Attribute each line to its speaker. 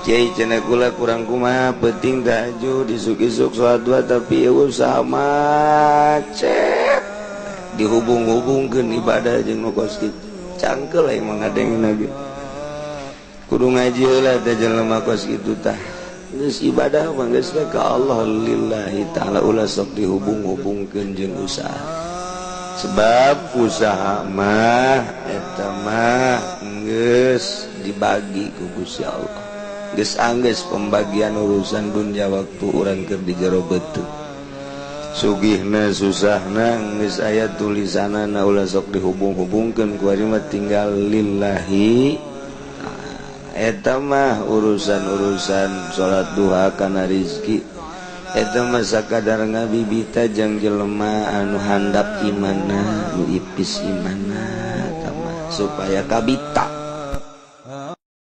Speaker 1: Kiai, cenah kula kurang kumaha, penting tahajud, isuk-isuk sholat dua, tapi usaha macet dihubung-hubungkeun ibadah jeung nu kos kitu. Cangkel emang ngadengin lagi. Kudu ngaji heula teh jelema kos kitu tah. Geus ibadah mah geus we ka Allah, lillahi ta'ala, ulah sok dihubung-hubungkeun jeung usaha. Sebab usaha mah eta mah geus dibagi ku Gusti Allah. Geus anggeus pembagian urusan dunia waktu urang keur di jero beuteung. Sugihna susahna geus aya tulisanana, ulah sok dihubung-hubungkeun, ku ari mah tinggal lillahi. Eta mah urusan-urusan salat duha kana rizki eta mah sakadar ngabibita jang jelema anu handap imanna, nu ipis imanna, eta mah supaya kabita.